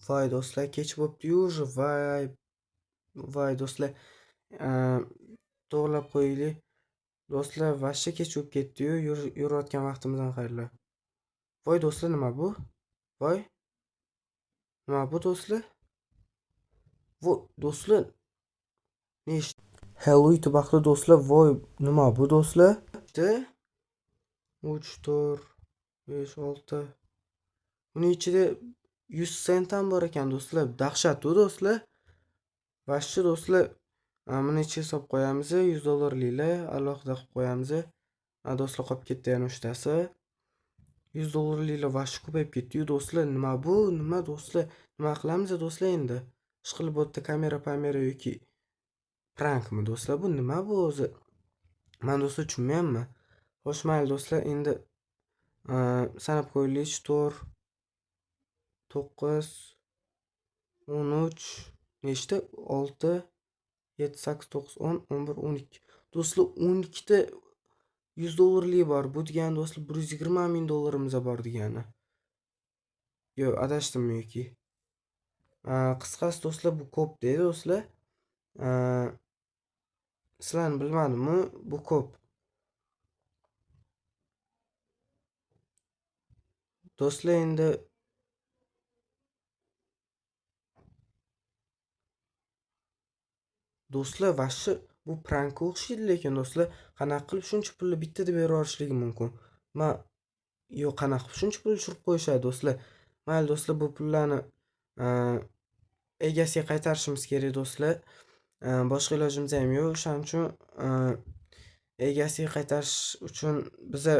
Voy do'stlar, kech bo'pti-yu уже. Voy, voy do'stlar. To'g'rilab qo'yaylik. Do'stlar, vashsha kech bo'lib ketdi-yu, yurayotgan vaqtimizdan xayrli. Voy do'stlar, nima bu? Voy. Nima bu do'stlar? Voy do'stlar. Ne ish? Hello YouTube ahli do'stlar, voy nima bu do'stlar? 3 4 5 6. Buning ichida 100 sent ham bor ekan do'stlar. Dahshat-ku do'stlar. Vashsha do'stlar, buni ichiga solib qo'yamiz, 100 dollarliklar alohida qilib qo'yamiz. Do'stlar, qolib ketdi yana uchtasi. 100 dollarliklar vashsha ko'payib ketdi-yu do'stlar. Nima bu? Nima do'stlar? Nima qilamiz do'stlar endi? Ishqilib bu yerda kamera, pamera yoki prankmi do'stlar? Bu nima bu o'zi? Men do'stlar tushunmayapman. Xo'sh, mayli do'stlar, endi sanab qo'yaylik. 4 9 13 nechta? 6 7 8 9 10 11 12. Do'stlar, 12 ta 100 dollarlik bor. Bu degani do'stlar 120 ming dollarimiz bor degani. Yo'q, adashdimmi yoki? Qisqasi do'stlar, bu ko'p deydi do'stlar. Sizlarni bilmadimmi? Bu ko'p. Do'stlar, endi do'stlar, vashsha bu prankka o'xshaydi, lekin do'stlar, qanaqa qilib shuncha pulni bittada berib yuborishligi mumkin? Men yo'q, qanaqa qilib shuncha pul tushirib qo'yishadi do'stlar? Mayli do'stlar, bu pullarni egasiga qaytarishimiz kerak do'stlar. Boshqa ilojimiz ham yo'q. O'shaning uchun egasiga qaytarish uchun biza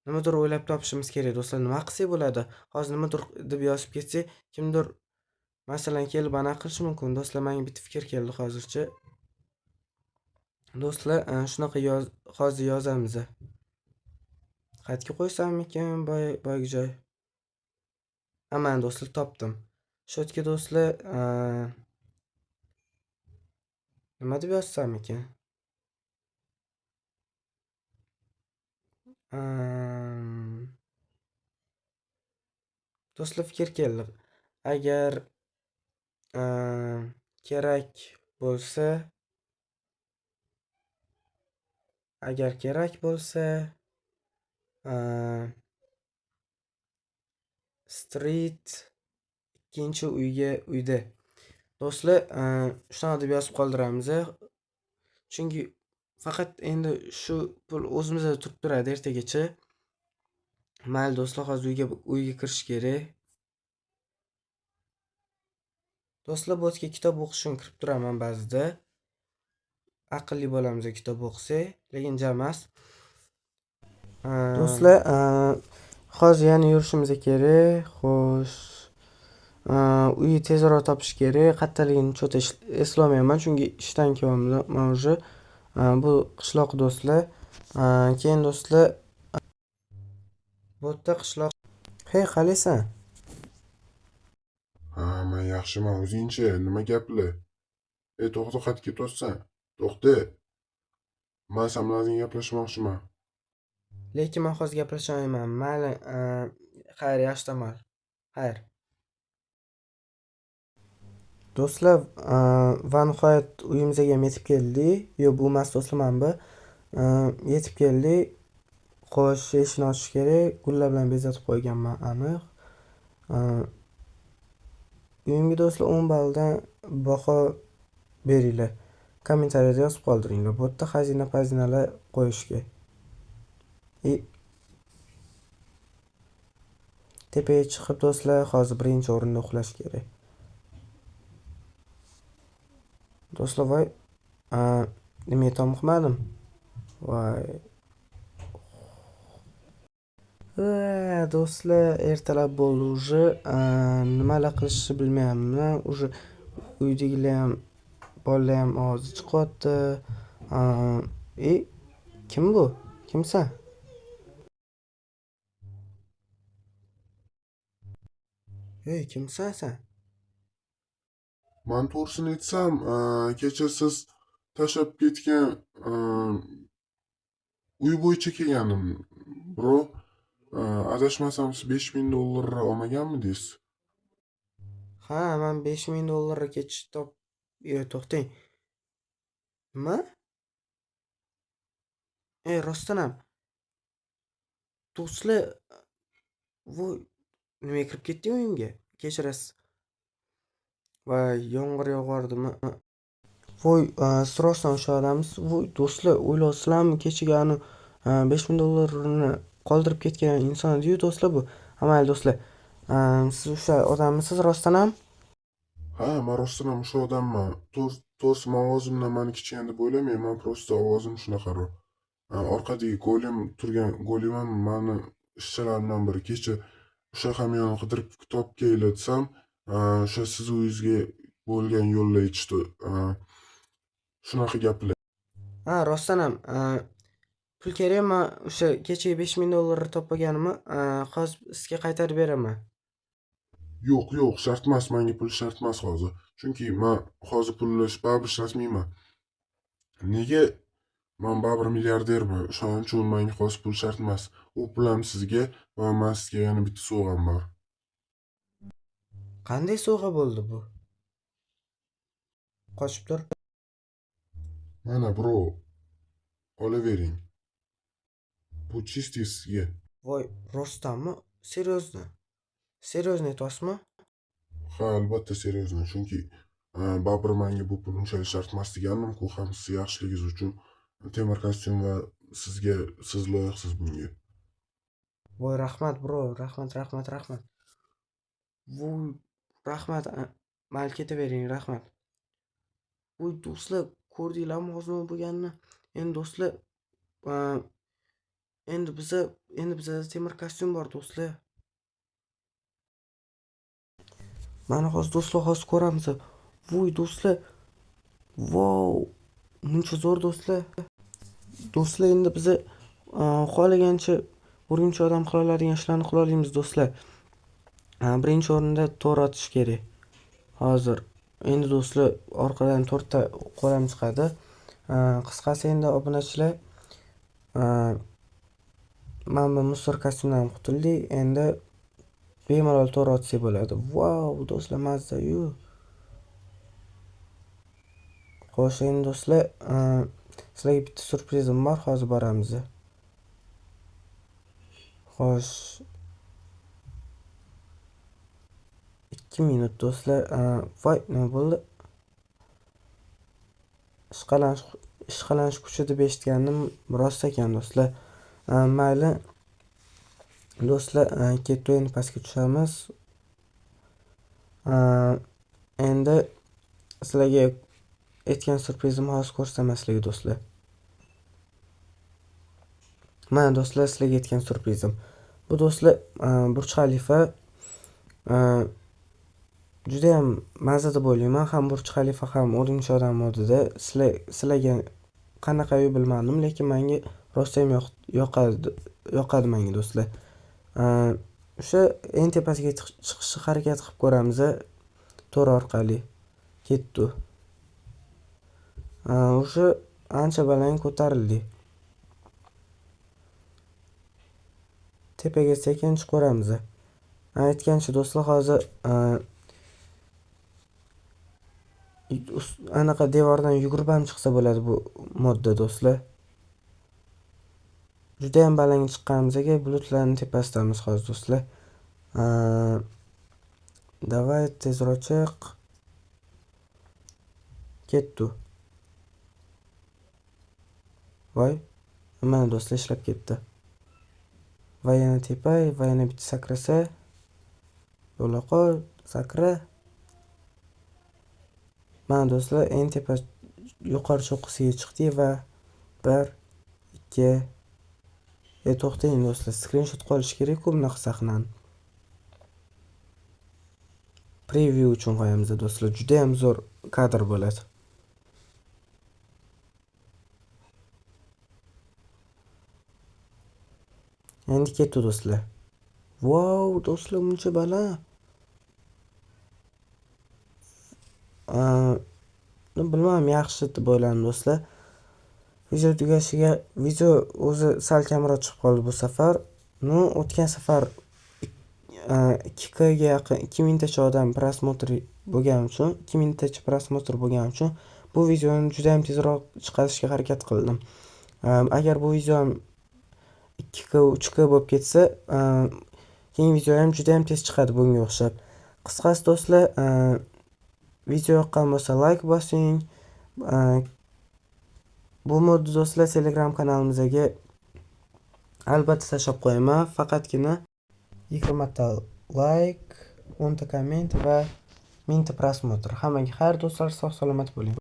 nimadir o'ylab topishimiz kerak do'stlar. Nima qilsak bo'ladi? Hozir nimadir deb yozib ketsak, kimdir masalan kelib anaqa qilishi mumkin. Do'stlar, menga bitta fikr keldi hozircha. Do'stlar, shunaqa hozir yozamiz. Qayerga qo'ysammikin boyagi joy? Mana do'stlar, topdim. Shu yerga do'stlar, nima deb yozsam ekan? Do'stlar, fikr keldi. Agar kerak bo'lsa, street ikkinchi uyda. Do'stlar, shunaqa deb yozib qoldiramiz. Chunki faqat endi shu pul o'zimizda turib turadi ertagacha. Mayli do'stlar, hozir uyga kirish kerak. Do'stlar, bu yerga kitob o'qish uchun kirib turaman ba'zida. Aqlli bo'lamiz kitob o'qisak, lekin jamas. Do'stlar, hozir yana yurishimiz kerak. Xo'sh, uyni tezroq topish kerak. Qayerdaligini cho'ta eslolmayapman, chunki ishdan kelyapman уже. Bu qishloq do'stlar. Keyin do'stlar, bu yerda qishloq. Hey, qalaysan? Ha, men yaxshiman, o'zingchi? Nima gaplar? Ey, to'xta, qayerga ketyapsan? To'xta. Men sen bilan ozgina gaplashmoqchiman. Lekin men hozir gaplasha olmayman. Mayli, xayr, yaxshi tomon. Xayr. Do'stlar, va nihoyat uyimizga ham yetib keldik. Yo'q, bu emas do'stlar, mana bu. Yetib keldik. Xo'sh, eshikni ochish kerak. Gullar bilan bezatib qo'yganman aniq. Uyimga do'stlar 10 balldan baho beringlar. Kommentariyada yozib qoldiringlar. Bu yerda xazina-pazinalar qo'yishga. Tepaga chiqib do'stlar, hozir birinchi o'rinda uxlash kerak. Do'stlar, voy, nima yetolmadim? Voy. Do'stlar, ertalab bo'ldi уже. Nimalar qilishni bilmayapman. Уже uydagilar ham, bolalar ham ovozi chiqyapti. Kim bu? Kimsan? Ey, kimsan sen? Man to'g'risini aytsam, kecha siz tashlab ketgan uy bo'yicha kelgandim, bro. Adashmasam siz $5000 olmaganmidingiz? Ha, men 5000 dollarga kecha top. Yo'q, to'xtang. Nima? Rostdan ham. Do'stlar, voy, nimaga kirib ketding uyimga? Kechirasiz. Voy, yomg'ir yog'ardimi? Voy, siz rostdan o'sha odamsiz. Voy, do'stlar, o'ylayapsizlarmi kechagi anu 5000 dollarni qoldirib ketgan inson edi-yu do'stlar bu. Ha, mayli do'stlar. Siz o'sha odammisiz rostdan ham? Ha, men rostdan ham o'sha odamman. To'g'risi, men ovozimdan mani kichkina deb o'ylamang, men просто ovozim shunaqaroq. Orqadagi golem turgan golem ham mani ishchilarimdan biri. Kecha o'sha hamyonni qidirib topib keldi desam, o'sha siz uyingizga bo'lgan yo'lni aytishdi. Shunaqa gaplar. Ha, rostdan ham, pul kerak, men o'sha kechagi 5000 dollarni topganimni hozir sizga qaytarib beraman. Yo'q, yo'q, shart emas, menga pul shart emas hozir. Chunki men hozir pulni baribir ishlatmayman. Nega? Men baribir milliarderman. O'shaning uchun menga hozir pul shart emas. U pul ham sizga va men sizga yana bitta sovg'am bor. Qanday sovg'a bo'ldi bu? Qochib tur. Mana bro, olavering. Bu чистый sizga. Voy, rostdanmi? Серьезно? Серьезно aytyapsizmi? Ha, albatta серьезно, chunki baribir menga bu pul unchalik shart emas degandim-ku, ham siz yaxshiligingiz uchun temir kostyum va sizga, siz loyiqsiz bunga. Voy, rahmat bro, rahmat, rahmat, rahmat. Voy, rahmat, mayli ketavering, rahmat. Voy, do'stlar, ko'rdinglarmi hozir nima bo'lganini? Endi do'stlar, endi bizada temir kostyum bor do'stlar. Mana hozir do'stlar, hozir ko'ramiz. Voy do'stlar. Vau, muncha zo'r do'stlar. Do'stlar, endi biza xohlagancha o'rgimchi odam qila oladigan ishlarni qila olamiz do'stlar. Birinchi o'rinda to'r otish kerak. Hozir endi do'stlar orqadan to'rtta qo'lam chiqadi. Qisqasi endi obunachilar, mana bu musor kostyumdan qutuldik. Endi bemalol to'r otsak bo'ladi. Vau, do'stlar, mazza-yu. Xo'sh, endi do'stlar, sizlarga bitta syurprizim bor, hozir boramiz. Xo'sh. 2 minut do'stlar. Voy, nima bo'ldi? Ishqalanish kuchi deb eshitgandim, rost ekan do'stlar. Mayli. Do'stlar, ketdi, endi pastga tushamiz. Endi sizlarga aytgan syurprizimni hozir ko'rsataman sizlarga do'stlar. Mana do'stlar, sizlarga aytgan syurprizim. Bu do'stlar, Burj Xalifa, juda ham mazza deb o'ylayman. Ham Burj Xalifa, ham o'rgimchi odam modida. Sizlarga qanaqayu bilmadim, lekin menga rostdan ham yoqadi menga do'stlar. O'sha eng tepasiga chiqishga harakat qilib ko'ramiz, to'r orqali. Ketdi. O'sha ancha baland ko'tarildik. Tepaga sekin chiqib ko'ramiz. Aytgancha do'stlar, hozir, anaqa devordan yugurib ham chiqsa bo'ladi bu modda do'stlar. Juda ham baland chiqqanimizga bulutlarning tepasidamiz hozir do'stlar. Davay tezroq chiq. Ketdi. Voy, mana do'stlar ishlab ketdi. Va yana tepa, va yana bitta sakrasa. Yo'la qol, sakra. Mana do'stlar, eng tepa yuqori cho'qqisiga chiqdik va 1, 2, to'xtang do'stlar, skrinshot qolish kerak-ku bunaqa sahnani. Preview uchun qo'yamiz do'stlar, juda ham zo'r kadr bo'ladi. Endi ketdi do'stlar. Vau, do'stlar, buncha baland. Bilmadim, yaxshi deb o'yladim do'stlar. Video tugashiga, video o'zi sal kamroq chiqib qoldi bu safar. O'tgan safar 2K ga yaqin, 2000 tacha odam просмотр bo'lgani uchun, 2000 tacha просмотр bo'lgani uchun bu videoni juda ham tezroq chiqarishga harakat qildim. Agar bu video ham 2K, 3K bo'lib ketsa, keyingi video ham juda ham tez chiqadi bunga o'xshab. Qisqasi do'stlar, video yoqqan bo'lsa layk bosing. Bu modni do'stlar Telegram kanalimizga albatta tashlab qo'yaman. Faqatgina 20 ta layk, 10 ta komment va 1000 ta просмотр. Hammaga xayr do'stlar, sog' salomat bo'ling.